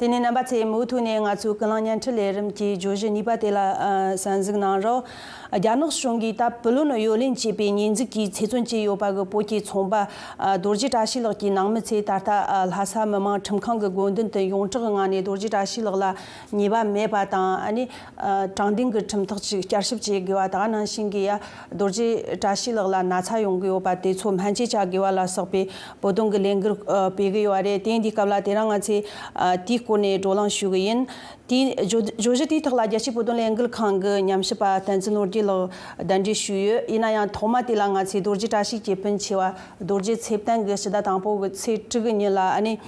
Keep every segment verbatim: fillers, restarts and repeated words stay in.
དེ་ནས་རྣམ་པ་ཚོས་མུ་མཐུད་ནས་ང་ཚོའི་ཀུན་གླེང་བརྙན་འཕྲིན་ལས་རིམ་གྱི་བརྗོད་གཞི་གཉིས་པ་དེ་ལ་ཨ་གསན་གཟིགས་གནང་རོགས། རྒྱ་ནག་གཞུང་གིས་ད་བུ་ལོན་གཡོ་ལེན་བྱས་པའི་ཉེས་འཛུགས་ཀྱིས་ཚེ་བཙོན་བྱས་ཡོད་པ་གི་བོད་ཀྱི་ཚོང་པ་ཨ་རྡོ་རྗེ་བཀྲ་ཤིས་ལགས་ཀྱི་ནང་མི་ཚོས་ད་ལྟ་ཨ་ལྷ་ས་མི་དམངས་ཁྲིམས་ཁང་གི་སྒོ་མདུན་དུ་ཡོངས་གྲགས་ཀྱི་ངང་ནས་རྡོ་རྗེ་བཀྲ་ཤིས་ལགས་ལ་ཉེས་པ་མེད་པ་དང་། ཨ་ནི་ཨ་དྲང་བདེན་གྱི་ཁྲིམས་ཐག་ཅིག་བསྐྱར་ཞིབ་བྱེད་དགོས་པ་དང་། ནང་བཞིན་གྱི་ཡ་རྡོ་རྗེ་བཀྲ་ཤིས་ལགས་ལ་ན་ཚ་ཡོང་གི་ཡོད་པ་དེ་ཚོ་སྨན་བཅོས་བྱ་དགོས་པ་ལ་སོགས་པའི་བོད་དོན་གྱི་ལས་འགུལ་ཨ་སྤེལ་གྱི་ཡོད་རེད། དེ་འདིའི་སྐབས་ལ་དེ་རིང་ང་ཚོས་ཨ་དེའི་སྐོར་ནས་བགྲོ་གླེང་ཞུ་གི་ཡིན། དེའི་བརྗོད་བརྗོད་གཞི་དེའི་ཐོག་ལ་རྒྱལ་སྤྱིའི་བོད་དོན་ལས་འགུལ་ཁང་གི་ཉམས་ཞིབ་པ་བསྟན་འཛིན་ནོར་རྒྱས་ལགས་གདན་འདྲེན་ཞུས་ཡོད། ཡིན་ན་ཡང་ཐོག་མ་དེ་ལ་ང་ཚོས་རྡོ་རྗེ་བཀྲ་ཤིས་ཀྱི་སྤུན་མཆེད་པ་རྡོ་རྗེ་ཚེ་བརྟན་གྱིས་ཕྱི་ཟླ་དང་པོ་གི་ཚེས་དྲུག་གི་ཉིན་ལ་ཨ་ནི་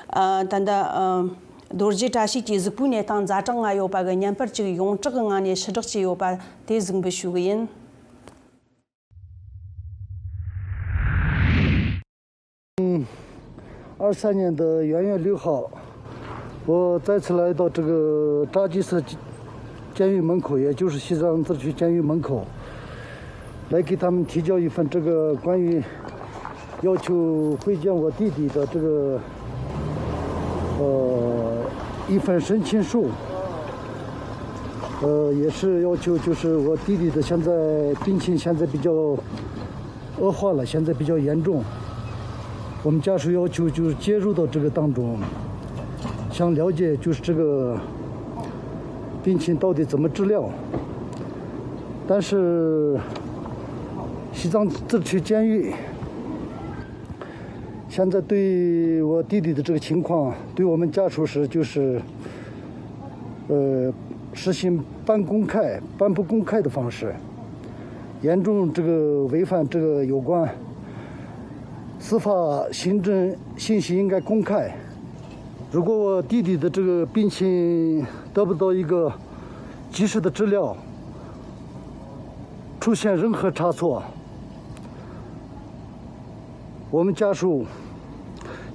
ཨ་ད་ལྟ་ཨ་རྡོ་རྗེ་བཀྲ་ཤིས་ཀྱི་གཟུགས་པོའི་གནས་སྟངས་ཛ་དྲག་ངང་ཡོད་པ་གི་བརྙན་པར་ཅིག་ཡོངས་གྲགས་ཀྱི་ངང་ནས་ཕྱིར་བསྒྲགས་བྱས་ཡོད་པ་དེ་གཟིགས་འབུལ་ཞུ་གི་ཡིན། 二三年的元月六号，我再次来到这个扎基色监狱门口，也就是西藏自治区监狱门口，来给他们提交一份这个关于要求会见我弟弟的这个呃一份申请书。呃，也是要求，就是我弟弟的现在病情现在比较 恶化了，现在比较严重。我们家属要求就是介入到这个当中，想了解就是这个病情到底怎么治疗。但是西藏自治区监狱现在对我弟弟的这个情况，对我们家属是就是，呃，实行半公开、半不公开的方式。 严重这个违反这个有关司法行政信息应该公开。如果我弟弟的这个病情得不到一个及时的治疗，出现任何差错，我们家属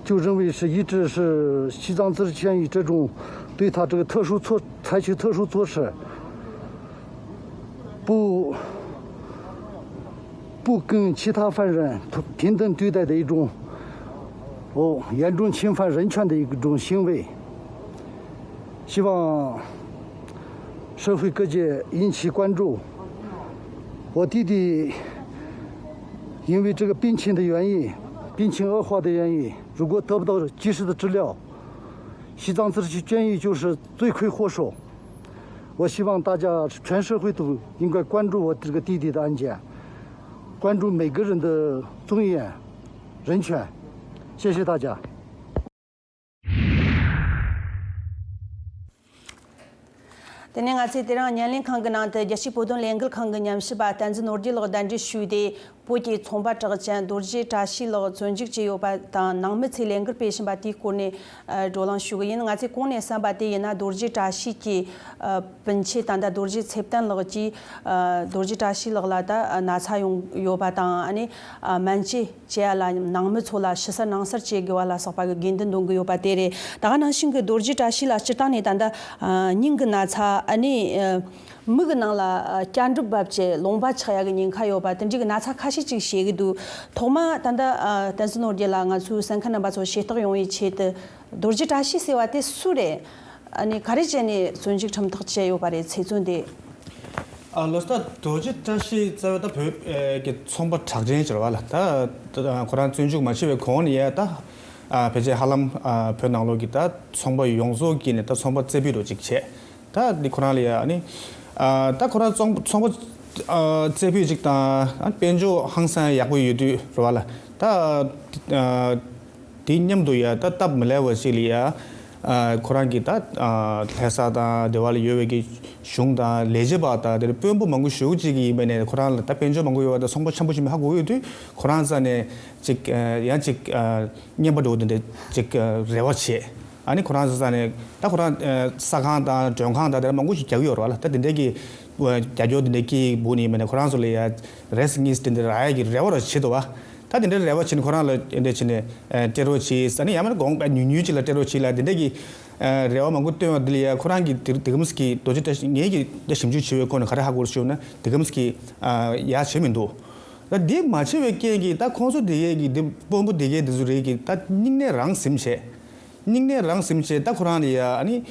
就认为是一直是西藏自治权益这种对他这个特殊措采取特殊措施。 不不跟其他犯人平等对待的一种，哦，严重侵犯人权的一种行为。希望社会各界引起关注。我弟弟因为这个病情的原因，病情恶化的原因，如果得不到及时的治疗，西藏自治区监狱就是罪魁祸首。 我希望大家全社会都应该关注我这个弟弟的案件，关注每个人的尊严、人权。谢谢大家。 དེ་ནས་ང་ཚོས་དེ་རིང་བརྙན་ལེན་ཁང་གི་ནང་དུ་རྒྱལ་སྤྱིའི་བོད་དོན་ལས་འགུལ་ཁང་གི་ཉམས་ཞིབ་པ་བསྟན་འཛིན་ནོར་རྒྱས་ལགས་གདན་འདྲེན་ཞུས་ཏེ། བོད་ཀྱི་ཚོང་པ་གྲགས་ཅན་རྡོ་རྗེ་བཀྲ་ཤིས་ལགས་བཙོན་འཇུག་བྱས་ཡོད་པ་དང་། ནང་མི་ཚོས་ལས་འགུལ་སྤེལ་བཞིན་པ་དེའི་སྐོར་ནས་ཨ་བགྲོ་གླེང་ཞུ་གི་ཡིན། ང་ཚོས་གོང་ནས་གསན་པ་དེ་ཡིན་ན། རྡོ་རྗེ་བཀྲ་ཤིས་ཀྱི་ཨ་སྤུན་མཆེད་ད་ལྟ་རྡོ་རྗེ་ཚེ་བརྟན་ལགས་ཀྱིས་ཨ་རྡོ་རྗེ་བཀྲ་ཤིས་ལགས་ལ་ད་ན་ཚ་ཡོང་ཡོད་པ་དང་། ཨ་ནི་ཨ་སྨན་བཅོས་བྱེད་ཡ་ལ་ནང་མི་ཚོ་ལ་ཕྱི་གསལ་ནང་གསལ་བྱེད་དགོས་པ་ལ་སོགས་པ་གི་དགོས་འདུན་འདོན་གི་ཡོད་པ་དེ་རེད། ད་ག་ནང་བཞིན་གྱི་རྡོ་རྗེ་བཀྲ་ཤིས་ལགས་སྤྱིར་བཏང་ནས་ད་ལྟ་ཨ་སྙིང་གི་ན་ཚ། ཨ་ནི་ཨ་མིག་གི་ནང་ལ་ཨ་སྐྱ་འགྲིབ་བབས་བྱས་ལོང་བ་ཆགས་ཡ་གི་ཉེན་ཁ་ཡོད་པ་དེ་འདྲའི་གི་ན་ཚ་ཁ་ཤས་ཅིག་བཤད་གི་འདུག་ཐོག་མ་ད་ལྟ་ཨ་བསྟན་འཛིན་ནོར་རྒྱས་ལ་ང་ཚོའི་གསན་མཁན་རྣམ་པ་ཚོ་ཤེས་རྟོགས་ཡོང་བའི་ཆེད་དུ། རྡོ་རྗེ་བཀྲ་ཤིས་ཟེར་བ་དེ་སུ་རེད། ཨ་ནི་ག་རེ་བྱས་ནས་བཙོན་འཇུག་ཁྲིམས་ཐག་བཅད་ཡོད་པ་རེད། ཚེ་བཙོན་དེ། ཨ་ལོ་ད་རྡོ་རྗེ་བཀྲ་ཤིས་རྩ་བའི་ད་བོད་ཀྱི་ཚོང་པ་གྲགས་ཅན་ཅིག་རེད་བ་ལ། ད་ཁོ་རང་བཙོན་འཇུག་མ་བྱས་པའི་གོང་ནས་ཡ་ད་ཕལ་ཆེར་ཧ་ལམ་བོད་ནང་ལོགས་ཀྱི་ད་ཚོང་པ་ཡོངས་རྫོགས་ཀྱི་ནས་ད་ཚོང་པ་རྩེ་ཕུད་རོ་ཅིག་བྱས། ད་འདི་ཁོ་རང་ལ་ཡ་ཨ་ནི་ད་ཁོ་རང་ཚོང་ཚོང་པ་རྩེ་ཕུད་ཅིག་དང་དཔལ་འབྱོར་ཧང་སང་ཡག་པོ་ཡོད་དུས་རེད་བ་ལ། ད་དེ་མཉམ་དུ་ཡ་ད་སྟབས་མི་ལེགས་པ་ཞིག་ལ་ཡ། ཨ་ཁོ་རང་གི་ད་ཨ་ལྷ་ས་དང་དེ་བ་ལ་ཡོད་པའི་གི་གཞུང་དང་ལས་བྱེད་པ་དང་དེ་ལ་དཔོན་པོ་མང་པོ་ཞེ་པོ་ཅིག་གི་ཡིན་པ་ནས། ཁོ་རང་ལ་ད་དཔལ་འབྱོར་མང་པོ་ཡོད་པ་དང་ཚོང་པ་ཆེན་པོ་ཞིག་མིན་ཧ་གོ་ཡོད་དུས། ཁོ་རང་རྩ་ནས་ཅིག་ཨ་ཡང་ཅིག་ཨ་རྔན་པ་འགྲོ་དེ་འདྲ་ཅིག་ཨ་རེ་བ་བྱེད། ཨ་ནི་ཁོ་རང་རྩ་ནས་ད་ཁོ་རང་ཨ་ས་ཁང་དང་མགྲོན་ཁང་དང་དེ་འདྲ་མང་པོ་ཞིག་རྒྱག་གི་ཡོད་རེད་བ་ལ། ད་དེ་འདྲ་གི་རྒྱ་སྐྱོར་དེ་འདྲ་སྐྱེས་འབུ་ནི་མིན་ན། ཁོ་རང་ཚོ་ལ་ཡ་རེས་གཉིས་དེ་འདྲ་རག་ཡ་གི་རེ་བ་ར་བྱེད་དོ་བ། ད་དེ་འདྲ་རེ་བ་བྱེད་ནས་ཁོ་རང་ལ་དེ་འདྲ་བྱེད་ནས་ཨ་སྤྲད་རོགས་བྱེད་ཟེར་ནས། ཡང་མིན་ན་དགོངས་པ་ཉུང་ཉུང་ཅིག་ལ་སྤྲད་རོགས་བྱེད་ལ། དེ་འདྲ་གི་ཨ་རེ་བ་མང་པོ་བཏོན་པ་དེ་ལ་ཡ་ཁོ་རང་གིས་དེ་དེ་གམ་ཞིག་རྡོ་རྗེ་བཀྲ་ཤིས་ངེད་ཀྱིས་ད་ཞིབ་འཇུག་བྱས་པའི་ཁོ་ནས་ག་རེ་ཧ་གོ་རེད་ཞུ་ན། དེ་གམ་ཞིག་ཨ་ཡ་བྱེད་མི་འདུག་ད་དེ་མ་བྱེད་པའི་རྐྱེན་གྱིས་ད་ཁོང་ཚོ་དེ་གས་ཀྱི་དེ་དཔོན་པོ་དེ་གས་དེ་ཚོ་རེད་ཀྱི་ད་སྙིང་ནས་རང་ཟིམ་བྱས། སྙིང་ནས་རང་སེམས་ཅན་ད་ཁོ་རང་ལ་ཡ་ཨ་ནི་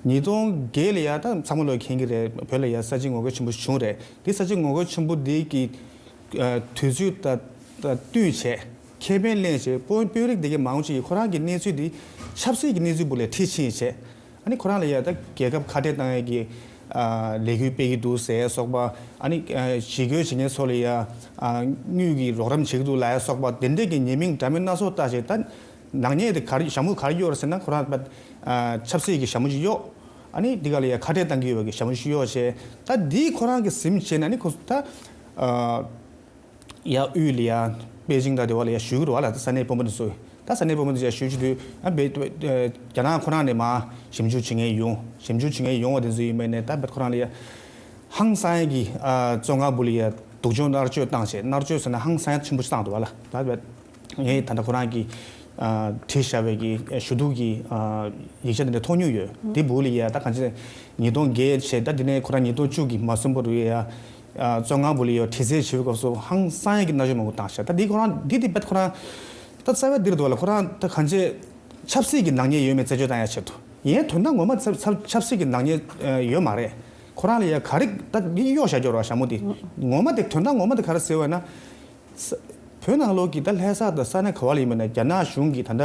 ཉིས་སྟོང་བརྒྱད་ལ་ཡ་ད་ཚང་མ་ལོ་མཁྱེན་གྱི་རེད། བོད་ལ་ཡ་ས་བྱི་ངོ་རྒོལ་ཆེན་པོ་བྱུང་རེད། དེ་ས་བྱི་ངོ་རྒོལ་ཆེན་པོ་འདི་གི་ཨ་དུས་ཚོད་ད་ད་བསྟུན་བྱས་ཁེ་ཕན་ལེན་བྱས་དཔོན་དཔོན་རིགས་འདི་གའི་མང་ཆེ་གིས་ཁོ་རང་གི་གནས་ཚུལ་འདི་ཆབ་སྲིད་ཀྱི་གནས་ཚུལ་སྦུག་ལ་ཁྲིད་ཕྱིན་བྱས། ཨ་ནི་ཁོ་རང་ལ་ཡ་ད་རྒྱལ་ཁབ་ཁ་བྲལ་བཏང་ཡས་ཀྱི་ཨ་ལས་འགུལ་སྤེལ་གྱི་འདུག་ཟེར་སོགས་པ། ཨ་ནི་ཨ་ཞི་རྒོལ་བྱེད་མཁན་ཚོ་ལ་ཡ་ཨ་དངུལ་གྱི་རོགས་རམ་བྱེད་ཀྱི་འདུག་ལབ་ཡ་སོགས་པ་དེ་འདྲས་ཀྱི་ཉེས་མིང་འདྲ་མིན་སྣ་ཚོགས་བཏགས་བྱས། ད་ནག་ཉེས་དེ་ག་རེ་ཞྭ་མོ་ག་རེ་གཡོགས་རེད་ཟེར་ན། ཁོ་རང་པ་ཨ་ཆབ་སྲིད་ཀྱི་ཞྭ་མོ་ཅིག་གཡོགས། ཨ་ནི་འདི་ག་ལ་ཡ་ཁ་བྲལ་བཏང་གི་ཡོད་པ་གི་ཞྭ་མོ་ཅིག་གཡོགས་བྱས། ད་འདི་ཁོ་རང་གིས་ཟིན་བྱས་ན་ནི་ཁོ་ད་ཨ་ཡ་དབུས་ལ་ཡ་པེ་ཅིང་དང་དེ་བ་ལ་ཡ་ཞུ་གི་རེད་བ་ལ། ད་ས་གནས་དཔོན་པོ་དེ་ཚོ་ད་ས་གནས་དཔོན་པོ་དེ་ཚོ་ཡ་ཞུ་བྱེད་དུས་ཨ་བེ་རྒྱ་ནག་ཁོ་རང་ནས་མར་ཞིབ་འཇུག་བྱེད་མཁན་ཡོང་། ཞིབ་འཇུག་བྱེད་མཁན་ཡོང་བ་དེ་ཚོ་ཡིན་པ་ནས་ད་བེ་ཁོ་རང་ལ་ཡ་ཧང་སང་ཡ་གི་ཨ་བཙོན་ཁང་སྦུག་ལ་ཡ་སྡུག་སྦྱོང་མནར་གཅོད་བཏང་བྱས། མནར་གཅོད་ཟེར་ན་ཧང་སང་ཡ་ཆེན་པོ་ཞིག་བཏང་འདུག་བ་ལ། ད་བེ་ངས་ད་ལྟ་ཁོ་རང་གིས་ཨ་བྲིས་བཞག་པའི་གི་ཞུ་གཏུག་གི་ཨ་ཡིག་ཆ་དེ་འདྲ་མཐོང་མྱོང་ཡོད། དེ་སྦུག་ལ་ཡ་ད་གང་ཅི་ཉིས་སྟོང་བརྒྱད་བྱས། ད་དེ་ནས་ཁོ་རང་ཉིས་སྟོང་བཅུ་གི་མ་སོན་པོ་རུ་ཡ་ཨ་བཙོན་ཁང་སྦུག་ལ་ཡ་དྲི་རྩད་བྱེད་པའི་སྐབས་སུ་ཧང་སང་ཡ་གི་མནར་གཅོད་མང་པོ་བཏང་ཤག་ད་འདི་ཁོ་རང་འདི་དེ་བེད་ཁོ་རང་ད་རྩ་བའི་འདིར་འདུག་བ་ལ། ཁོ་རང་ད་གང་ཅི་ཆབ་སྲིད་ཀྱི་ནག་ཉེས་ཡོད་མེད་རྩད་གཅོད་བཏང་ཡ་ཆེད་དུ་ཡིན། དོན་དག་ངོ་མ་ཆབ་ཆབ་ཆབ་སྲིད་ཀྱི་ནག་ཉེས་ཨ་ཡོད་མ་རེད། ཁོ་རང་ལ་ཡ་ག་རེ་ད་འདི་གཡོགས་བཞག་རྒྱུ་རེད་བ། ཞྭ་མོ་དེ་ངོ་མ་དེ་དོན་དག་ངོ་མ་དེ་ག་རེ་ཟེར་བ་ན། ས་བོད་ནང་ལོགས་ཀྱི་ད་ལྷ་ས་དང་ས་གནས་ག་བ་ལ་ཡིན་པ་ན་རྒྱ་ནག་གཞུང་གིས་ད་ལྟ་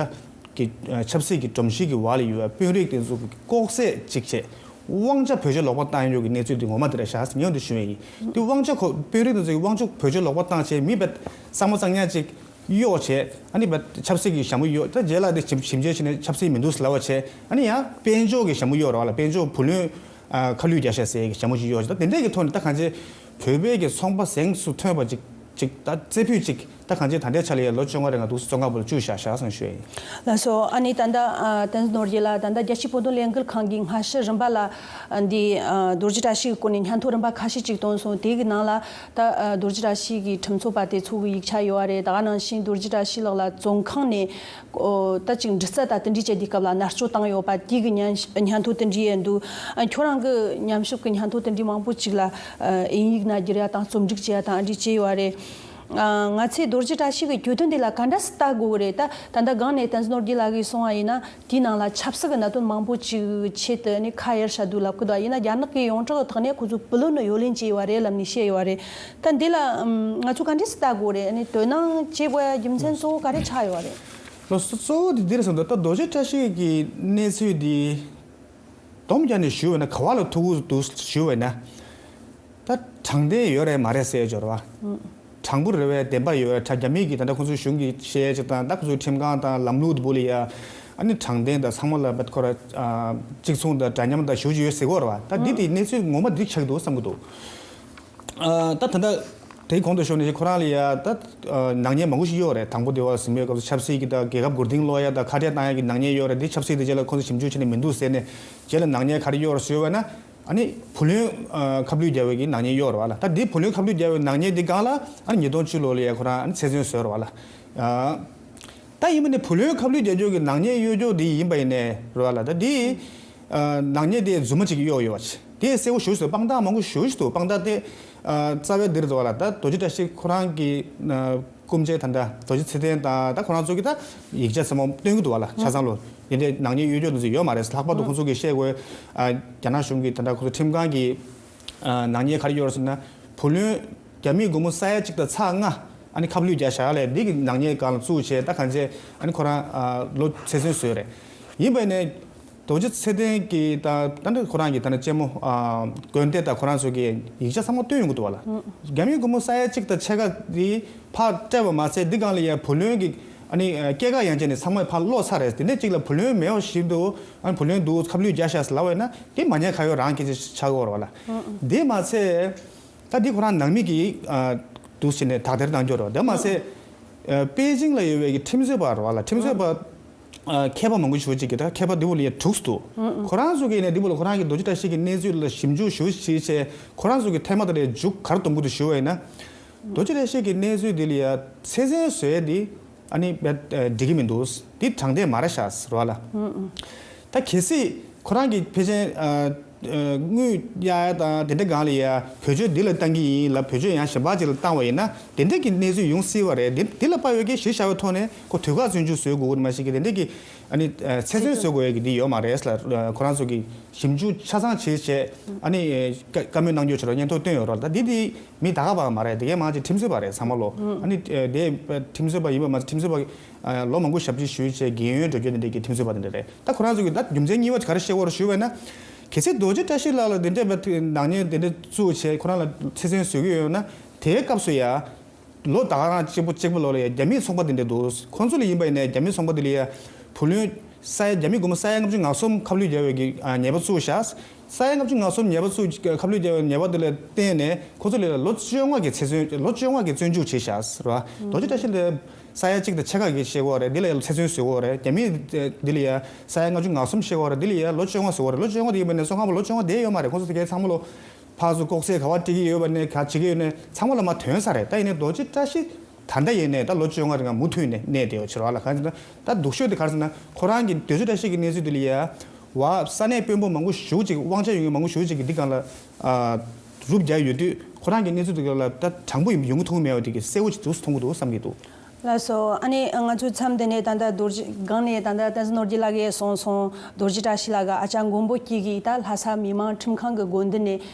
གི་ཨ་ཆབ་སྲིད་ཀྱི་སྒྲོམ་གཞི་གི་བར་ལ་ཡོད་པའི་དཔོན་རིགས་དེ་ཚོ་གི་ལྐོག་ཟ་ཅིག་བྱས། དབང་ཆ་བེད་སྤྱོད་ལོག་པ་བཏང་ཡོད་ཀྱི་གནས་ཚུལ་དེ་ངོ་མ་དེ་རེད་ཤག་ཟེར་ངས་འདི་ཞུ་ཡ་ཡིན། དེ་དབང་ཆ་ཁོ་དཔོན་རིགས་དེ་ཚོ་གི་དབང་ཆ་བེད་སྤྱོད་ལོག་པ་བཏང་བྱས་མི་བེད་གཙང་མ་གཙང་ཉག་ཅིག་གཡོགས་བྱས། ཨ་ནི་བེད་ཆབ་སྲིད་ཀྱི་ཞྭ་མོ་གཡོགས། ད་རྗེས་ལ་དེ་ཞིབ་ཞིབ་འཇལ་བྱས་ནས་ཆབ་སྲིད་མི་འདུག་ཟེར་ལབ་པ་བྱས། ཨ་ནི་ཡང་དཔལ་འབྱོར་གྱི་ཞྭ་མོ་གཡོགས་རེད་བ་ལ། དཔལ་འབྱོར་བུ་ལོན་ཨ་ཁ་བསླུས་རྒྱག་ཤག་ཟེར་གྱི་ཞྭ་མོ་ཞིག་གཡོགས་བྱས། ད་དེ་འདྲས་ཀྱི་ཐོག་ནས་ད་གང་ཅི་བོད་པའི་གི་ཚོང་པ་གཟེངས་སུ་ཐོན་པ་ཅིག་ཅིག་ད་རྩེ་ཕུད་ཅིག་ད་གང་ཅི་ད་ལྟའི་ཆ་ལ་ཡ་ལོ་བཅོ་ལྔ་རེ་ལྔ་འདུག་བཙོན་ཁང་སྦུག་ལ་བཅུག་བཞག་ཤག་ཟེར་ཞུ་ཡ་ཡིན། ལགས་སོ། ཨ་ནི་ད་ལྟ་ཨ་བསྟན་འཛིན་ནོར་རྒྱས་ལགས་ད་ལྟ་རྒྱལ་སྤྱིའི་བོད་དོན་ལས་འགུལ་ཁང་གི་སྔ་ཕྱི་རིམ་པ་ལ་ཨ་འདི་ཨ་རྡོ་རྗེ་བཀྲ་ཤིས་ཀྱི་སྐོར་ནས་སྙན་ཐོ་རིམ་པ་ཁ་ཤས་ཅིག་བཏོན་སོང་། དེ་གི་ནང་ལ་ད་ཨ་རྡོ་རྗེ་བཀྲ་ཤིས་ཀྱི་ཁྲིམས་རྩོད་པ་དེ་ཚོ་གི་ཡིག་ཆ་ཡོད་པ་རེད། ད་ག་ནང་བཞིན་རྡོ་རྗེ་བཀྲ་ཤིས་ལགས་ལ་བཙོན་ཁང་ནས་ཨོ་ད་ཅིག་འདྲི་རྩད་དང་དེ་འདྲའི་བྱས་དུས་སྐབས་ལ་མནར་གཅོད་བཏང་ཡོད་པ་དེ་གི་སྙན་སྙན་ཐོ་དེ་འདྲའི་ཡོད་འདུག་ཨ་ཁྱོད་རང་གི་ཉམས་ཞིབ་ཀྱི་སྙན་ཐོ་དེ་འདྲའི་མང་པོ་ཅིག་ལ་ཨ་དབྱིན་ཡིག་ནང་བསྒྱུར་ཡ་དང་རྩོམ་སྒྲིག་བྱེད་ཡ་དང་ཨ་འདྲ་བྱས་ཡོད་རེད། ཨ་ང་ཚོས་རྡོ་རྗེ་བཀྲ་ཤིས་ཀྱི་གྱོད་དོན་འདི་ལ་ག་འདྲ་སེ་ལྟ་དགོས་ཀྱི་རེད། ད་ད་ལྟ་སྒང་ནས་བསྟན་འཛིན་ནོར་རྒྱས་ལགས་ཀྱིས་གསུངས་པ་ཡིན་ན་དེའི་ནང་ལ་ཆབ་སྲིད་ཀྱི་གནད་དོན་མང་པོ་ཅིག་ཆེད་དུ་ནི་ཁ་གཡར་བཞག་འདུག་ལབ་ཀྱི་འདུག་ཡིན་ན་རྒྱ་ནག་གིས་ཡོངས་གྲགས་ཀྱི་ཐོག་ནས་ཁོ་ཚོས་བུ་ལོན་ནི་གཡོ་ལེན་བྱས་ཡོད་རེད་ལབ་ནས་བཤད་ཡོད་རེད། ད་འདི་ལ་ཨམ་ང་ཚོ་ག་འདྲ་སེ་ལྟ་དགོས་རེད། ཨ་ནི་དོ་སྣང་བྱེད་དགོས་ཡ་རྒྱུ་མཚན་གཙོ་བོ་ག་རེ་ཆགས་ཡོད་རེད། ལགས་སོ། གཙོ་བོ་དེ་འདི་རེད་བསམ་འདུག་ད་རྡོ་རྗེ་བཀྲ་ཤིས་ཀྱི་གནས་ཚུལ་འདི་སྡོམ་རྒྱག་ནས་ཞུས་པ་ན་ག་བ་ལ་ཐུག་གི་འདུག་ཞུས་པ་ན། ད་དྲང་བདེན་ཡོད་རེད་མ་རེད་ཟེར་ཡ་ཅིག་ཡོད་རེད་བ། དྲང་པོ་རེད་པས། བདེན་པ་ཡོད་རེད། ད་རྒྱ་མི་གིས་ད་ལྟ་ཁོང་ཚོའི་གཞུང་གིས་བཤད་ཡ་ཅིག་དང་། ད་ཁོང་ཚོའི་ཁྲིམས་ཁང་དང་ལམ་ལུགས་དེ་བོ་ལ་ཡ་ཨ་ནི་དྲང་བདེན་དང་ཚང་མ་ལ་བེད་ཁོ་ར་ཨ་གཅིག་མཚུངས་དང་འདྲ་མཉམ་དང་ཞེ་པོ་ཅིག་ཡོད་ཟེར་གྱི་ཡོད་རེད་བ། ད་འདི་དེ་གནས་ཚུལ་ངོ་མ་འདི་ཆགས་ཀྱི་འདུག་བསམ་གྱི་འདུག་ཨ་ད་ད་ལྟ་དེའི་གོང་དུ་ཞུས་ནང་བཞིན་ཁོ་རང་ལ་ཡ་ད་ཨ་ནག་ཉེས་མང་པོ་ཞིག་ཡོད་རེད། དང་པོ་དེ་བ་ཟིན་པའི་སྐབས་སུ་ཆབ་སྲིད་ཀྱི་ད་རྒྱལ་ཁབ་མགོ་རྟིང་སློག་ཡ་ད་ཁ་བྲལ་བཏང་ཡ་གི་ནག་ཉེས་ཡོད་རེད། འདི་ཆབ་སྲིད་དེ་རྗེས་ལ་ཁོང་ཚོ་ཞིབ་འཇུག་བྱས་ནས་མི་འདུག་ཟེར་ནས་རྗེས་ལ་ནག་ཉེས་ག་རེ་ཡོད་རེད་ཞུས་པ་ན། ཨ་ནི་བུ་ལོན་ཨ་ཁ་བསླུས་རྒྱག་པའི་གི་ནག་ཉེས་ཡོད་རེད་བ་ལ། ད་འདི་བུ་ལོན་ཁ་བསླུས་རྒྱག་པའི་ནག་ཉེས་འདི་སྒང་ལ་ཨ་ནི་ཉིས་སྟོང་བཅུ་ལོ་ལ་ཡ་ཁོ་རང་ཨ་ནི་ཚེ་བཙོན་བཟོས་རེད་བ་ལ། ཨ་ད་ཡིན་པ་ནི་བུ་ལོན་ཁ་བསླུས་རྒྱག་རྒྱུ་གི་ནག་ཉེས་གཡོ་སྒྱུ་འདི་ཡིན་པ་ཡིན་ནའི་རེད་བ་ལ། ད་འདི་ཨ་ནག་ཉེས་དེ་རྫུན་མ་ཅིག་གཡོགས་ཡོད་པ་ཅིག་དེ་གསལ་པོ་ཞེ་པོ་ཞིག་འདུག་དཔང་རྟགས་མང་པོ་ཞེ་པོ་ཞིག་འདུག་དཔང་རྟགས་དེ་ཨ་རྩ་བའི་འདིར་འདུག་བ་ལ། ད་རྡོ་རྗེ་བཀྲ་ཤིས་ཁོ་རང་གི་ཨ་སྐུ་མཆེད་ད་ལྟ་རྡོ་རྗེ་ཚེ་བརྟན་དང་ད་ཁོ་རང་ཚོ་གིས་ད་ཡིག་ཆ་ཚང་མ་སྟོན་གྱི་འདུག་བ་ལ། ཆ་ཚང་ལོ་དེ་འདྲའི་ནག་ཉེས་གཡོ་སྒྱུ་འདི་ཚོ་ཡོད་མ་རེད། ལྷག་པར་དུ་ཁོ་ཚོ་གིས་བཤད་དགོས། ཨ་རྒྱ་ནག་གཞུང་གིས་ད་ལྟ་ཁོ་ཚོ་ཁྲིམས་ཁང་གིས་ཨ་ནག་ཉེས་ག་རེ་གཡོགས་རེད་ཟེར་ན། བུ་ལོན་རྒྱ་མིའི་སྒོར་མོ་ས་ཡ་གཅིག་དང་ཚེག་ལྔ་ཨ་ནི་ཁ་བསླུས་རྒྱག་བཞག་ལས་འདི་གི་ནག་ཉེས་སྒང་ལ་བཙུགས་བྱས། ད་གང་བྱས་ཨ་ནི་ཁོ་རང་ཨ་ལོ་ཚེ་བཙོན་བཟོས་རེད། ཡིན་པ་ནས་རྡོ་རྗེ་ཚེ་བརྟན་གྱི་ད་ད་ནི་ཁོ་རང་གི་ད་ནི་གཅེན་མོ་ཨ་དགོན་སྡེ་དང་ཁོ་རང་ཚོ་གི་ཡིག་ཆ་ཚང་མ་སྟོན་ཡོང་གི་འདུག་བ་ལ། རྒྱ་མིའི་སྒོར་མོ་ས་ཡ་གཅིག་དང་ཕྱེད་ཀ་འདི་ཕར་སྤྲད་པ་མ་ཟད་འདི་སྒང་ལ་ཡ་བུ་ལོན་གྱི་ཨ་ནི་ཨ་སྐྱེད་ཀ་ཡང་བྱས་ནས་ཚང་མ་ཕར་སློག་ཚར་རེད། དེ་འདྲ་གཅིག་ལ་བུ་ལོན་མེད་པ་ཞིག་འདུག་ཨ་ནི་བུ་ལོན་འདུག་ཁ་བསླུས་རྒྱག་ཤག་ཟེར་ལབ་པ་ཡིན་ན་དེ་མ་ཉེས་ཁ་གཡོག་རང་སྐད་ཆ་ཆགས་ཀྱི་ཡོད་རེད་བ་ལ། དེ་མ་ཟད་ད་འདི་ཁོ་རང་ནང་མི་གིས་ཨ་འདུག་བྱས་ནས་དག་ཐེར་གནང་རྒྱུ་རེད་བ། དེ་མ་ཟད་ཨ་པེ་ཅིང་ལ་ཡོད་པའི་གི་ཁྲིམས་རྩོད་པ་རེད་བ་ལ། ཁྲིམས་རྩོད་པ་ཨ་མཁས་པ་མང་པོ་ཞེ་པོ་ཅིག་གིས་ད་མཁས་པ་འདི་བོ་ལ་ཡ་དྲུག་འདུག་ཁོ་རང་ཚོ་གིས་ནས་འདི་བོ་ལ་ཁོ་རང་གི་རྡོ་རྗེ་བཀྲ་ཤིས་ཀྱི་གནས་ཚུལ་ལ་ཞིབ་འཇུག་ཞེ་པོ་ཅིག་བྱས། ཁོ་རང་ཚོ་གིས་ཐེངས་མ་དེ་ལ་མཇུག་ག་རེ་གཏོང་གི་འདུག་ཞུ་བ་ཡིན་ན། རྡོ་རྗེ་བཀྲ་ཤིས་ཀྱི་གནས་ཚུལ་འདི་ལ་ཡ་ཚེ་བཙོན་བཟོ་ཡས་འདི་ཨ་ནི་བེད་ཨ་འགྲིག་གི་མི་འདུག་འདི་དྲང་བདེན་མ་རེད་ཤག་ཟེར་བ་ལ། ད་གལ་སྲིད་ཁོ་རང་གིས་ཕལ་ཆེར་ཨ་ དངུལ་གཡར་ཡ་དང་དེ་འདྲ་སྒང་ལ་ཡ་བེད་སྤྱོད་འདི་ལ་བཏང་གི་ཡིན་ལབ་བེད་སྤྱོད་ཡང་གཞན་པ་ཅིག་ལ་བཏང་བ་ཡིན་ན་དེ་འདྲ་གི་གནས་ཚུལ་ཡོང་སྲིད་པ་རེད། འདི་འདི་ལ་དཔག་ཡོད་ཀྱི་གཞི་བཞག་པའི་ཐོག་ནས་ཁོ་དུས་བཀག་བཙོན་འཇུག་བཟོ་དགོས་ཀྱི་མ་གཞི་གི་དེ་འདྲ་གི་ཨ་ནི་ཚེ་བཙོན་བཟོ་དགོས་ཡ་གི་འདི་ཡོད་མ་རེད་ལ་ཁོ་རང་ཚོ་གི་ཞིབ་འཇུག་ཆ་ཚང་བྱས་བྱས་ཨ་ནི་བཀའ་བཀའ་མོལ་གནང་རྒྱུ་བྱས་རོགས་སྙན་ཐོ་བཏོན་ཡོད་རོགས་ད་འདི་འདི་མི་ད་ག་པ་མ་རེད། དེ་གའི་མང་ཆེ་ཁྲིམས་རྩོད་པ་རེད་ཚང་མ་ལོ། ཨ་ནི་དེ་ཁྲིམས་རྩོད་པ་ཡིན་པ་མ་ཚད་ཁྲིམས་རྩོད་པ་ལོ་མང་པོ་ཞབས་ཕྱི་ཞུས་བྱས་རྒན་ཡོལ་འགྲོ་རྒྱུ་དེ་འདྲས་ཀྱི་ཁྲིམས་རྩོད་པ་དེ་འདྲས་རེད། ད་ཁོ་རང་ཚོ་གི་ད་རྒྱུ་མཚན་གཉིས་པ་ག་རེ་བཤད་དགོས་རེད་ཞུས་པ་ན། གལ་སྲིད་རྡོ་རྗེ་བཀྲ་ཤིས་ལགས་ལ་དེ་འདྲས་པའི་ནག་ཉེས་དེ་འདྲས་བཙུགས་བྱས་ཁོ་རང་ལ་ཚེ་བཙོན་བཟོ་གི་ཡོད་ན་དེའི་སྐབས་སུ་ཡ། ལོ་ད་ག་རང་གཅིག་པོ་གཅིག་པོ་ལོ་ལ་ཡ་རྒྱ་མིའི་ཚོང་པ་དེ་འདྲས་འདུག་ཁོ་ཚོ་ལ་ཡིན་པ་ཡིན་ན་རྒྱ་མིའི་ཚོང་པ་དེ་ལ་ཡ་བུ་ལོན་ས་ཡ་རྒྱ་མི་སྒོར་མོ་ས་ཡ་ལྔ་བཅུ་ང་གསུམ་ཁ་བསླུས་རྒྱག་པའི་གི་ཉེས་པ་བཙུགས་བཞག་ས་ཡ་ལྔ་བཅུ་ང་གསུམ་ཉེས་པ་བཙུགས་ཁ་བསླུས་རྒྱག་པའི་ཉེས་པ་དེ་ལ་བརྟེན་ནས་ཁོ་ཚོ་ལ་ལོ་བཅོ་ལྔ་གི་ཚེ་བཙོན་ལོ་བཅོ་ལྔ་གི་བཙོན་འཇུག་བྱས་བཞག་རེད་བ། རྡོ་རྗེ་བཀྲ་ཤིས་ལ་ས་ཡ་གཅིག་དང་ཕྱེད་ཀ་གི་བཤད་དགོས་རེད། འདི་ལ་ཡ་ཚེ་བཙོན་བཟོ་དགོས་རེད། རྒྱ་མི་འདི་ལ་ཡ་ས་ཡ་ལྔ་བཅུ་ང་གསུམ་བཤད་དགོས་རེད། འདི་ལ་ཡ་ལོ་བཅོ་ལྔ་བཟོ་དགོས་རེད། ལོ་བཅོ་ལྔ་དེ་ཡིན་པ་ནས་སོ་ཁང་པ་ལོ་བཅོ་ལྔ་དེ་ཡོད་མ་རེད། ཁོང་ཚོ་དེ་གའི་ཚང་མ་ལོ་ཕར་ཚུར་ལྐོག་ཟ་ག་བ་སྤྲད་ཀྱི་ཡོད་པ་ནས་ག་བྱེད་ཀྱི་ཡོད་ནས་ཚང་མ་ལ་མ་ཐོན་ས་རེད། ད་ཡིན་ནའི་རྡོ་རྗེ་བཀྲ་ཤིས་ད་ལྟ་ཡིན་ནའི་ད་ལོ་བཅོ་ལྔ་རིང་མུ་མཐུད་ནས་གནས་བསྡད་ཡོད་ཕྱིར་བ་ལ་གང་ཡིན་ན་ད་སྡུག་ཤོས་དེ་ག་རེ་ཟེར་ན་ཁོ་རང་གི་རྡོ་རྗེ་བཀྲ་ཤིས་ཀྱི་གནས་ཚུལ་དེ་ལ་ཡ་བ་ས་གནས་དཔོན་པོ་མང་པོ་ཞེ་པོ་ཅིག་དབང་ཆ་ཡོད་མཁན་མང་པོ་ཞེ་པོ་ཅིག་གིས་འདི་སྒང་ལ་རུབ་རྒྱག་ཡོད་དུས་ཁོ་རང་གི་གནས་ཚུལ་དེ་ག་ལ་ད་དྲང་པོ་ཡོང་གི་མཐོང་གི་མེད་པ་དེ་གི་གསལ་བོ་ཅིག་འདུག་མཐོང་གི་འདུག་བསམ་གྱི་འདུག་ལགས་སོ། ཨ་ནི་ང་ཚོའི་མཚམས་འདི་ནས་ད་ལྟ་རྡོ་རྗེ་སྒང་ནས་ད་ལྟ་བསྟན་འཛིན་ནོར་རྒྱས་ལགས་ཀྱིས་གསུངས་སོང་། རྡོ་རྗེ་བཀྲ་ཤིས་ལགས་ཀྱི་ཨ་ཅག་མགོན་པོ་སྐྱིད་ཀྱིས་ད་ལྷ་ས་མི་མང་ཁྲིམས་ཁང་གི་སྒོ་མདུན་ནས་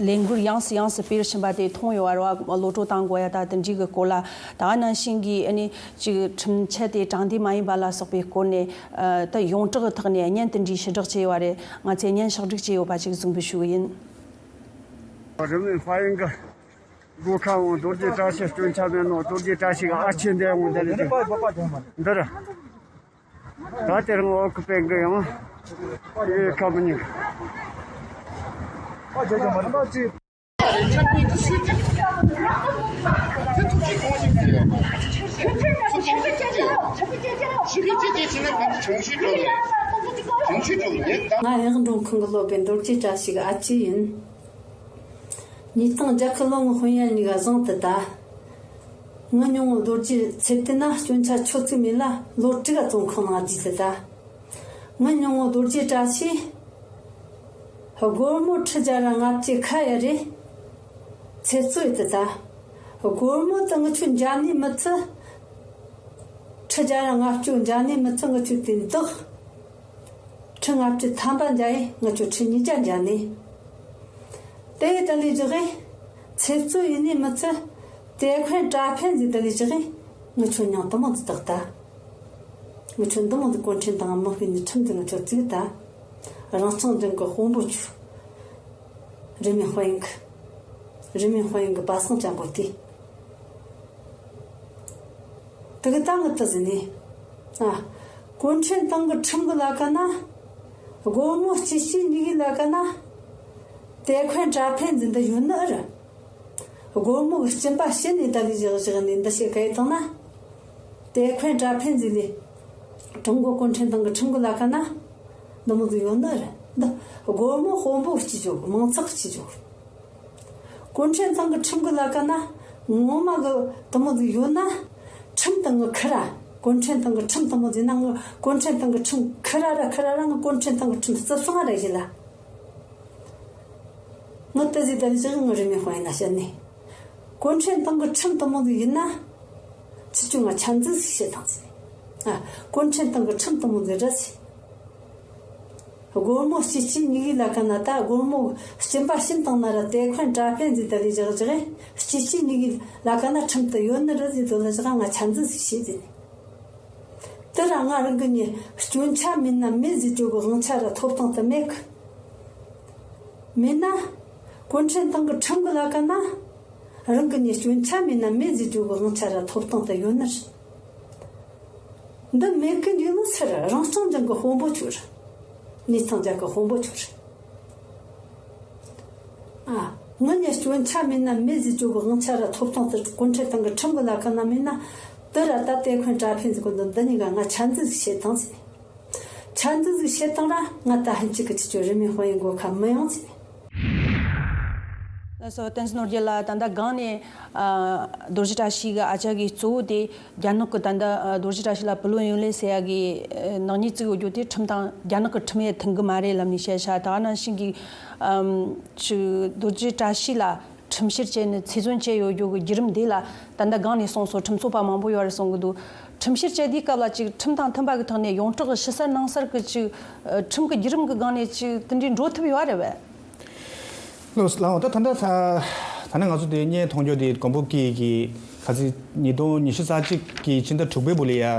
ལས་འགུལ་ཡོངས་སུ་ཡོངས་སུ་སྤེལ་བཞིན་པ་དེ་མཐོང་ཡོད་པ་རེད་བ། གློད་གྲོལ་བཏང་དགོས་ཡ་ད་དེ་འདྲའི་གི་སྐོར་ལ་ད་ག་ནང་བཞིན་གྱི་ཨ་ནི་ཅིག་ཁྲིམས་ཆད་དེ་དྲང་བདེན་མ་ཡིན་པ་ལ་སོགས་པའི་སྐོར་ནས་ད་ཡོངས་གྲགས་ཀྱི་ཐོག་ནས་བརྙན་དེ་འདྲའི་ཕྱིར་བསྒྲགས་བྱས་ཡོད་པ་རེད། ང་ཚོས་བརྙན་ཕྱོགས་སྒྲིག་བྱས་ཡོད་པ་ཅིག་གཟིགས་འབུལ་ཞུ་གི་ཡིན། རིན་མེད་དཔལ་ཡོན་གྱི་སྒོ་ཁ་འོང་། རྡོ་རྗེ་བཀྲ་ཤིས་སྐྱོན་ཆ་མེད་ནོ། རྡོ་རྗེ་བཀྲ་ཤིས་ཀྱི་ཨ་ཆེ་འདི་འོང་འདི་རེད། འདི་ར། ད་དེ་རིང་འོག་གི་པེ་གི་ཡང་ཡེ་ཁ་མི་ཉན། ང་ཡག་འབྲོང་ཁང་གི་སློབ་དཔོན་རྡོ་རྗེ་བཀྲ་ཤིས་ཀྱི་ཨ་ཅེ་ཡིན། ཉིས་སྟོང་བརྒྱད་ཁའི་ལོ་ངོ་སྤུན་ཡ་གཉིས་ཀ་བཟང་དུ་ད། ངའི་ཉུང་ངུ་རྡོ་རྗེ་ཚེ་བརྟན་ན་སྐྱོན་ཆ་ཆོད་ཚིག་མེད་ལ་ལོ་དྲུག་ག་བཙོན་ཁང་ནང་བསྡད་དུ་ད། ངའི་ཉུང་ངུ་རྡོ་རྗེ་བཀྲ་ཤིས་སྒོར་མོ་ཁྲི་བརྒྱ་ར་ལྔ་བཅུ་ཁ་ཡ་རེ་ཚེ་བཙོན་དུ་ད། སྒོར་མོ་དེ་ངི་ཆོ་འཇལ་ནི་མི་ཚུ་ཁྲི་བརྒྱ་ར་ལྔ་བཅུ་འཇལ་ནི་མི་ཚུ་ངི་ཆོ་དེ་འདག་ཁྲི་ལྔ་བཅུ་ཐམ་པ་འཇལ་ཡི་ངི་ཆོ་ཁྲི་ཉིས་བརྒྱ་འཇལ་ནི། དེ་ཡི་ད་ལས་བཞག་གི་ཚེ་བཙོན་ཡིན་ནི་མི་ཚུ་དེ་ཁོན་ཏྲ་ཕན་ཟིག་ད་ལས་བཞག་གི་ངི་ཆོ་མྱང་དུ་མོ་དུ་དག་ད། ངི་ཆོ་འདི་མོ་དུ་གུང་ཁྲན་ཏང་མི་ཕན་ནི་ཁྲིམས་དུ་ངི་ཆོ་བཙུགས་ད། རང་སྐྱོང་ལྗོངས་ཀྱི་དཔོན་པོ་ཆུ། རིན་མེད་དཔལ་ཡོན་གྱི། རིན་མེད་དཔལ་ཡོན་གྱི་པ་སངས་ཅན་པོ་དེ། དེ་གི་ད་ངི་ཏི་ཟིན་ནི། ཨ། གུང་ཁྲན་ཏང་གི་ཁྲིམས་གི་ལ་ཀ་ན། སྒོར་མོ་སྐྱིད་སྐྱིད་ཉི་གི་ལ་ཀ་ན། དེ་ཁོན་ཏྲ་ཕན་ཟིན་འདི་ཡོད་ནི་ཨེ་རེད། སྒོར་མོ་གི་སྐྱིན་པ་བྱིན་ནས་ད་ལས་བཞག་བཞག་ནས་འདི་བྱེད་ག་ཡི་བཏང་ན། དེ་ཁོན་ཏྲ་ཕན་ཟིན་ལས། ཀྲུང་གོ་གུང་ཁྲན་ཏང་གི་ཁྲིམས་གི་ལ་ཀ་ན། འདི་མོ་ཟིག་ཡོད་ནི་ཨེ་རེད། འདི་སྒོར་མོ་དཔོན་པོ་སྐྱིད་ཆོག་མང་ཚོགས་སྐྱིད་ཆོག་གུང་ཁྲན་ཏང་གི་ཁྲིམས་གི་ལ་ཀ་ན་ངོ་མ་གི་དེ་མོ་ཟིག་ཡོད་ན། ཁྲིམས་དང་གི་ཁི་ར། གུང་ཁྲན་ཏང་གི་ཁྲིམས་དེ་མོ་ཟིག་ན་ངི་གུང་ཁྲན་ཏང་གི་ཁྲིམས་ཁི་ར་ར་ཁི་ར་ར་ངི་གུང་ཁྲན་ཏང་གི་ཁྲིམས་རྩིབ་སང་ར་ཡིན་ལ། ངི་ཏི་ཟིག་ད་ལས་བཞག་ངི་རིན་མེད་དཔལ་ཡོན་ན་བཤད་ནི། གུང་ཁྲན་ཏང་གི་ཁྲིམས་དེ་མོ་ཟིག་ཡིན་ན། ཁྱེད་ཆོ་ང་ཆ་འཛིན་ཟིག་བྱེད་དང་ཟེར། ཨ། གུང་ཁྲན་ཏང་གི་ཁྲིམས་དེ་མོ་ཟིག་རེད་ཟེར། སྒོར་མོ་སྐྱིད་སྐྱིད་ཉི་གི་ལ་ཀ་ན་ད་སྒོར་མོ་སྐྱིན་པ་བྱིན་བཏང་ན་ར་དེ་ཁོན་ཏྲ་ཕན་ཟིག་ད་ལས་བཞག་བཞག་གི་སྐྱིད་སྐྱིད་ཉི་གི་ལ་ཀ་ན་ཁྲིམས་དེ་ཡོད་ནི་རེད་ཟེར་དོ་ལ་བཞག་ང་ཆ་འཛིན་ཟིག་བྱེད་ཟེར་ནི། དེ་ར་ང་རང་གི་ནི་སྐྱོན་ཆ་མེད་ན་མེད་ཟེར་རྒྱུ་གི་དབང་ཆ་ར་ཐོབ་ཐང་དེ་མེད་གི། མེད་ན། གུང་ཁྲན་ཏང་གི་ཁྲིམས་གི་ལ་ཀ་ན། རང་གི་ནི་སྐྱོན་ཆ་མེད་ན་མེད་ཟེར་རྒྱུ་གི་དབང་ཆ་ར་ཐོབ་ཐང་དེ་ཡོད་ནི་རེད། འདི་མེད་གི་འདུག་ནི་ཚུར་རང་སྐྱོང་ལྗོངས་གི་དཔོན་པོ་ཆོ་རེད། ཉིས་སྟོང་བརྒྱད་གི་དཔོན་པོ་ཆོ་རེད། ཨ། ངི་ནི་སྐྱོན་ཆ་མེད་ན་མེད་ཟེར་རྒྱུ་གི་དབང་ཆ་ར་ཐོབ་ཐང་དེ་གུང་ཁྲན་ཏང་གི་ཁྲིམས་གི་ལ་ཀ་ན་མེད་ན། དེ་ར་ད་དེ་ཁོན་ཏྲ་ཕན་ཟེར་གོ་འདི་འདི་གཉིས་ཀ་ང་ཆ་འཛིན་ཟིག་བྱེད་དང་ཟེར། ཆ་འཛིན་ཟིག་བྱེད་དང་ར་ང་ད་ཧན་ཅིག་གི་ཁྱེད་ཆོ་རིན་མེད་དཔལ་ཡོན་སྒོ་ཁ་མི་ཡོང་ཟེར། སོ་བསྟན་འཛིན་ནོར་རྒྱལ་ལགས། ད་ལྟ་སྒང་ནས་ཨ་རྡོ་རྗེ་བཀྲ་ཤིས་ཀྱི་ཨ་ཅག་གི་གཙོ་བོ་དེ་རྒྱ་ནག་གི་ད་ལྟ་ཨ་རྡོ་རྗེ་བཀྲ་ཤིས་ལ་བུ་ལོན་ཡོད་ལེ་ཟེར་ཡ་གི་ཨ་ནག་ཉེས་བཙུགས་ཡོད་རྒྱུ་དེ་ཁྲིམས་དང་རྒྱ་ནག་གི་ཁྲིམས་ཡ་མཐུན་གི་མ་རེད་ལབ་ནས་བཤད་ཤག་ད་ག་ནང་བཞིན་གྱི་ཨམ་ཅིག་རྡོ་རྗེ་བཀྲ་ཤིས་ལ་ཁྲིམས་བཤེར་བྱས་ནས་ཚེ་བཙོན་བྱས་ཡོད་རྒྱུ་གི་བརྒྱུད་རིམ་དེ་ལ་ད་ལྟ་སྒང་ནས་གསུངས་སོང་། ཁྲིམས་ཚོགས་པ་མང་པོ་ཡོད་རེད་གསུང་གི་འདུག་ཁྲིམས་བཤེར་བྱས་དུས་སྐབས་ལ་ཅིག་ཁྲིམས་དང་མཐུན་པ་གི་ཐོག་ནས་ཡོངས་གྲགས་ཀྱི་ཕྱི་གསལ་ནང་གསལ་གྱི་ཅིག་ཨ་ཁྲིམས་ཀྱི་བརྒྱུད་རིམ་གྱི་སྒང་ནས་ཅིག་དེ་འདྲའི་འགྲོ་ཐུབ་ཡོད་རེད་པས། ལགས་ལགས། ད་ད་ལྟ་ད་ད་ནི་ང་ཚོ་དེ་བརྙན་མཐོང་རྒྱུ་དེ་མགོན་པོ་སྐྱིད་ཀྱིས་ག་ཚོད་ཉིས་སྟོང་ཉི་ཤུ་རྩ་གཅིག་གི་ཕྱི་ཟླ་དྲུག་པའི་བར་ལ་ཡ་ཨ་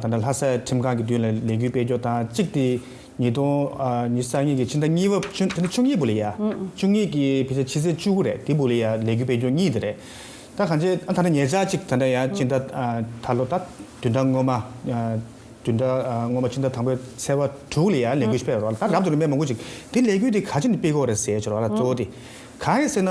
ད་ལྟ་ལྷ་སའི་ཁྲིམས་ཁང་གི་མདུན་ལ་ལས་འགུལ་སྤེལ་རྒྱུ་དང་གཅིག་དེ་ཉིས་སྟོང་ཨ་ཉི་ཤུ་རྩ་གཉིས་ཀྱི་ཕྱི་ཟླ་གཉིས་པ་ཆུ་ད་ནི་ཆུ་གཉིས་བར་ལ་ཡ་ཆུ་གཉིས་ཀྱི་ཕལ་ཆེར་ཕྱི་ཚེས་བཅུ་དགུ་རེད། དེ་བར་ལ་ཡ་ལས་འགུལ་སྤེལ་རྒྱུ་གཉིས་དེ་རེད། ད་གང་ཅི་ཨ་ད་ནི་ཉེ་ཆར་གཅིག་ད་ལྟ་ཡ་ཕྱི་ཟླ་ཨ་ད་ལོ་ད་བདུན་ཕྲག་སྔོན་མ་ཨ་བདུན་ཕྲག་ཨ་སྔོན་མ་ཕྱི་ཟླ་དང་པོའི་ཚེས་པ་དྲུག་ལ་ཡང་ལས་འགུལ་ཞིག་སྤེལ་བ་རེད། ད་རབ་ཏུ་རིམ་པས་མང་པོ་ཅིག་དེ་ལས་འགུལ་དེ་ག་ཅི་ནས་སྤེལ་དགོས་རེད་ཟེར་ཆོག་ར། གཙོ་བོ་དེ་གང་ཡིན་ཟེར་ན།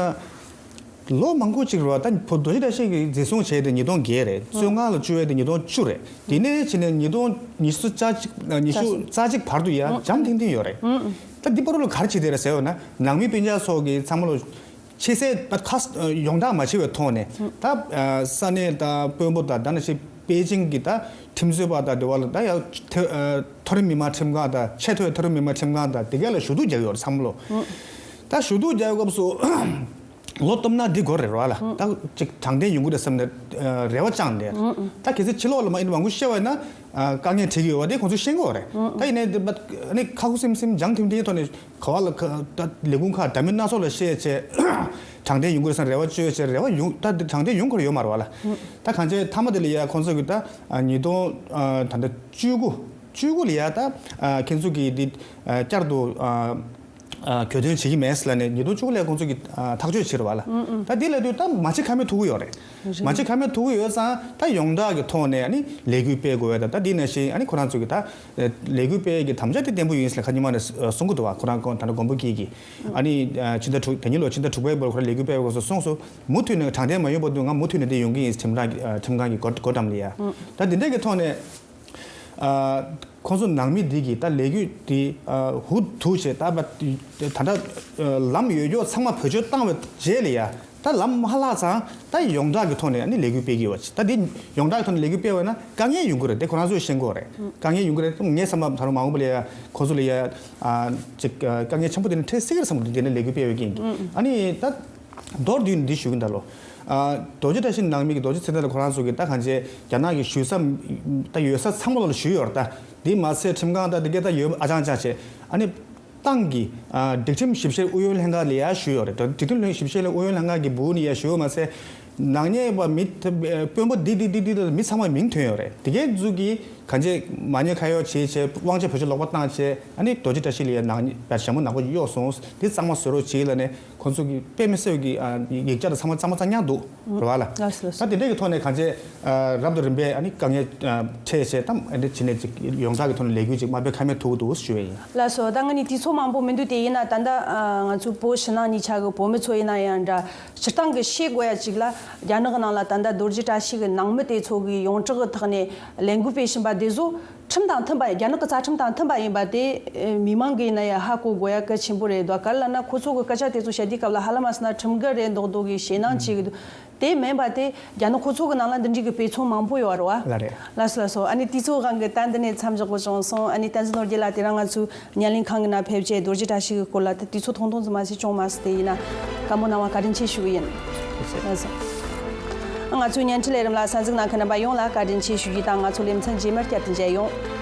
ལོ་མང་པོ་ཅིག་རེད་བ། ད་བོད་རྡོ་རྗེ་བཀྲ་ཤིས་ཀྱིས་འཛིན་བཟུང་བྱས་ཏེ་ཉིས་སྟོང་བརྒྱད་རེད། བཙོན་ཁང་ལ་བཅུག་ཡས་དེ་ཉིས་སྟོང་བཅུ་རེད། དེ་ནས་ཕྱིན་ནས་ཉིས་སྟོང་ཉི་ཤུ་རྩ་གཅིག་ཉི་ཤུ་རྩ་གཅིག་བར་དུ་ཡང་འཇམ་ཐིང་ཐིང་ཡོད་རེད། ད་འདི་བར་དུ་ལ་ག་རེ་བྱས་བསྡད་རེད་ཟེར་བ་ན། ནང་མི་སྤུན་ཀྱག་སོགས་ཀྱིས་ཚང་མ་ལ་ཆེས་གསལ་ད་ཁ་ཡོངས་བསྒྲགས་མ་བྱས་པའི་ཐོག་ནས་ད་ས་གནས་དང་དཔོན་པོ་དང་ད་ནང་བཞིན་པེ་ཅིང་གི་ད་ཁྲིམས་རྩོད་པ་དང་འབྲེལ་བ་ལ་ད་ཡང་མཐོ་རིམ་མི་མང་ཁྲིམས་ཁང་དང་ཆེས་མཐོའི་མཐོ་རིམ་མི་མང་ཁྲིམས་ཁང་དང་དེ་ག་ལ་ཞུ་གཏུག་རྒྱག་ཡོད་རེད་ཚང་མ་ལོ། ད་ཞུ་གཏུག་རྒྱག་སྐབས་སུ་ལོ་སྟོབས་ན་འདི་དགོས་རེད་ར་ལ། ད་ཅིག་དྲང་བདེན་ཡོང་གི་རེད་བསམ་ནས་རེ་བ་བཅངས་ནས། ད་གལ་སྲིད་ཕྱི་ལོགས་ལ་མ་ཨིན་མང་པོ་བཤད་པ་ཡིན་ན་དཀའ་ངལ་འཕྲད་ཀྱི་ཡོད་པ་དེ་ཁོང་ཚོས་ཤེས་ཀྱི་ཡོད་རེད། ད་ཡིན་ནའི་འདི་ཨ་ནི་ཁ་ཁུ་སིམ་སིམ་འཇམ་ཐིང་ཐིང་ཐོག་ནས་ག་བ་ལ་ད་ལས་ཁུངས་ཁག་འདྲ་མིན་སྣ་ཚོགས་ལ་བཤད་བྱས་དྲང་བདེན་ཡོང་གི་རེད་བསམ་རེ་བ་བཅོལ་བྱས་རེ་བ་ཡོང་ད་དྲང་བདེན་ཡོང་གི་ཡོད་མ་རེད་བ་ལ། ད་གང་ཅི་མཐའ་མ་དེ་ལ་ཡ་ཁོང་ཚོ་གི་ད་ཉིས་སྟོང་ད་ལྟ་བཅུ་དགུ་བཅུ་དགུ་ལ་ཡ་ད་ཁྱེད་ཚོ་གི་འདི་བསྐྱར་དུ་གྱོད་དོན་བྱེད་ཀྱི་མེད་ཟེར་ལ་ནས་ཉིས་སྟོང་བཅུ་དགུ་ལ་ཁོང་ཚོ་གི་ཐག་གཅོད་བྱེད་རེད་བ་ལ། ད་འདི་ལ་དུས་ད་མ་བྱེད་ཁ་མེད་ཐུག་གི་ཡོད་རེད། མ་བྱེད་ཁ་མེད་ཐུག་གི་ཡོད་ཙང་ད་ཡོངས་གྲགས་ཀྱི་ཐོག་ནས་ཨ་ནི་ལས་འགུལ་སྤེལ་དགོས་ཡ་ད་ད་འདི་ནང་བཞིན་ཨ་ནི་ཁོ་རང་ཚོ་གི་ད་ལས་འགུལ་སྤེལ་གྱི་དམ་བཅའ་དེ་བརྟན་པོ་ཡིན་ཟེར་ལ་ཁ་ཉིན་མ་ནས་གསུང་གི་འདུག་བ། ཁོ་རང་ཁོང་ད་ནི་མགོན་པོ་སྐྱིད་ཀྱིས་ཨ་ནི་ཕྱི་ཟླ་དྲུག་དེ་ཉིན་ལོ་ཕྱི་ཟླ་དྲུག་པའི་བར་ཁོ་རང་ལས་འགུལ་སྤེལ་བའི་སྐབས་སུ་གསུངས་སོང་། མུ་མཐུད་ནས་དྲང་བདེན་མ་ཡོང་བར་དུ་ང་མུ་མཐུད་ནས་འདི་ཡོང་གི་ཡིན། ཁྲིམས་རང་ཁྲིམས་ཁང་གི་སྒོ་སྒོ་འགྲམ་ལ་ཡ་ད་འདི་འདྲས་ཀྱི་ཐོག་ནས། ཁོང་ཚོ་ནང་མི་འདི་གིས་ད་ལས་འགུལ་འདི་ཧུར་ཐུག་བྱས་ད་ད་ལྟ་ལམ་ཡོད་ཡོད་ཚང་མ་བེད་སྤྱོད་བཏང་བའི་རྗེས་ལ་ཡ་ད་ལམ་མ་ལྷག་ཙང་ད་ཡོངས་གྲགས་ཀྱི་ཐོག་ནས་ནི་ལས་འགུལ་སྤེལ་གྱི་ཡོད་པ། ད་འདི་ཡོངས་གྲགས་ཀྱི་ཐོག་ནས་ལས་འགུལ་སྤེལ་བ་ན་དཀའ་ངལ་ཡོང་གི་རེད་དེ་ཁོ་རང་ཚོས་ཤེས་ཀྱི་ཡོད་རེད། དཀའ་ངལ་ཡོང་གི་རེད། ངས་བསམ་པ་ད་རུང་མ་འོངས་པ་ལ་ཡ་ཁོང་ཚོ་ལ་ཡ་ཅིག་དཀའ་ངལ་ཆེན་པོ་དེ་འདྲ་འཕྲད་སྲིད་ཀྱི་རེད་བསམ་གི་འདུག་དེ་ནས་ལས་འགུལ་སྤེལ་བའི་རྐྱེན་གྱིས་ཨ་ནི་ད། མདོར་བསྡུས་ནས་འདི་ཞུ་གི་འདུག་ལོ། ཨ་རྡོ་རྗེ་བཀྲ་ཤིས་ནང་མི་གི་རྡོ་རྗེ་ཚེ་བརྟན་ལགས་ཁོ་རང་ཚོ་གི་ད་གང་ཅི་རྒྱ་ནག་གི་ཞུ་ས་ད་ཡོད་ས་ཚང་མ་ལ་ཞུས་ཡོད་རེད། ད་འདི་མ་ཚད་ཁྲིམས་ཁང་ད་འདི་ག་ད་ཡོད་ཨ་ཅང་ཅང་བྱས་ཨ་ནི་ཏང་གི་ཨ་སྒྲིག་ཁྲིམས་ཞིབ་བཤེར་ཨུ་ཡོན་ལྷན་ཁང་ལ་ཡ་ཞུས་ཡོད་རེད། ད་སྒྲིག་ཁྲིམས་ཞིབ་བཤེར་ཨུ་ཡོན་ལྷན་ཁང་གི་སྦུག་ནས་ཡ་ཞུས་ཡོད་མ་ཚད་ནག་ཉེས་པ་མི་དཔོན་པོ་འདི་འདི་འདི་འདི་ལ་མི་ཚང་མ་མིང་ཐོན་ཡོད་རེད། དེ་གའི་ཚོ་གི་གང་ཅི་མ་ཉེས་ཁ་གཡོགས་བྱས་བྱས་དབང་ཆ་བེད་སྤྱོད་ལོག་པ་བཏང་བྱས་ཨ་ནི་རྡོ་རྗེ་བཀྲ་ཤིས་ལ་ཡ་ནག་ཉེས་ཞྭ་མོ་ནག་པོ་གཡོགས་སོང་། འདི་གཙང་མ་བཟོ་རོགས་བྱེད་ལ་ནས། ཁོང་ཚོ་གི་དཔེ་མི་སྲིད་ཀྱི་ཨ་ཡིག་ཆ་དང་ཚང་མ་གཙང་མ་གཙང་རྐྱང་འདུག་རེད་བ་ལ། ལགས་སོ་ལགས་སོ། ད་དེ་འདྲས་ཀྱི་ཐོག་ནས་གང་ཅི་ཨ་རབ་ཏུ་རིམ་པས་ཨ་ནི་དཀའ་ངལ་ཨ་འཕྲད་བྱས་དང་ཨ་འདྲས་བྱས་ནས་ཅིག་ཡོངས་གྲགས་ཀྱི་ཐོག་ནས་ལས་འགུལ་ཅིག་མ་སྤེལ་ཁ་མེད་ཐུག་འདུག་ཞུ་བ་ཡིན། ལགས་སོ། ད་ང་ནི་དུས་ཚོད་མང་པོ་མི་འདུག་དེ་ཡིན་ན་ད་ལྟ་ཨ་ང་ཚོའི་བོད་ཕྱི་ནང་གཉིས་ཆ་གི་བོད་མི་ཚོ་ཡིན་ན་ཡང་འདྲ་སྤྱིར་བཏང་གི་ཤེས་དགོས་ཡ་ཅིག་ལ་རྒྱ་ནག་གི་ནང་ལ་ད་ལྟ་རྡོ་རྗེ་བཀྲ་ཤིས་ཀྱི་ནང་མི་དེ་ཚོ་གི་ཡོངས་གྲགས་ཀྱི་ཐོག་ནས་ལས་འགུལ་སྤེལ་བཞིན་པ་དེ་ཚོ། ཁྲིམས་དང་མཐུན་པ་རྒྱ་ནག་གི་རྩ་ཁྲིམས་དང་མཐུན་པ་ཡིན་པ་དེ་མི་མང་གིས་ཡིན་ན་ཡང་ཧ་གོ་དགོས་ཡ་གལ་ཆེན་པོ་རེད་འདུག་ག་རེ་ལབ་ན་ཁོ་ཚོ་གི་སྐད་ཆ་དེ་ཚོ་བཤད་དུས་སྐབས་ལ་ཧ་ལམ་མ་སོང་ན་ཁྲིམས་འགལ་རེད་མདོག་མདོག་གི་ཞེད་སྣང་བྱེད་ཀྱི་འདུག་དེ་མིན་པ་དེ་རྒྱ་ནག་ཁོ་ཚོ་གི་ནང་ལ་འདི་འདྲའི་གི་དཔེ་མཚོན་མང་པོ་ཡོད་རེད་བ། ལགས་རེད། ལགས་སོ་ལགས་སོ། ཨ་ནི་དུས་ཚོད་དབང་གིས་ད་འདི་ནས་མཚམས་འཇོག་དགོས་བྱུང་སོང་། ཨ་ནི་བསྟན་འཛིན་ནོར་རྒྱས་ལགས་དེ་རིང་ང་ཚོའི་བརྙན་ལེན་ཁང་གི་ནང་ཕེབས་བྱས་རྡོ་རྗེ་བཀྲ་ཤིས་ཀྱི་སྐོར་ལ་ད་དུས་ཚོད་ཐུང་ཐུང་ཙམ་མ་ཟད་ཅུང་མ་ཟད་དེ་ཡིན་ན་བཀའ་མོལ་གནང་བ་བཀའ་དྲིན་ཆེ་ཞུ་གི་ཡིན། ལགས་སོ། ང་ཚོའི་བརྙན་འཕྲིན་ལས་རིམ་ལ་གསན་གཟིགས་གནང་མཁན་རྣམ་པ་ཡོངས་ལ་བཀའ་དྲིན་ཆེ་ཞུ་རྒྱུ་དང་། ང་ཚོ་ལེ་ཚན་རྗེས་མར་བསྐྱར་དུ་མཇལ་ཡོང་།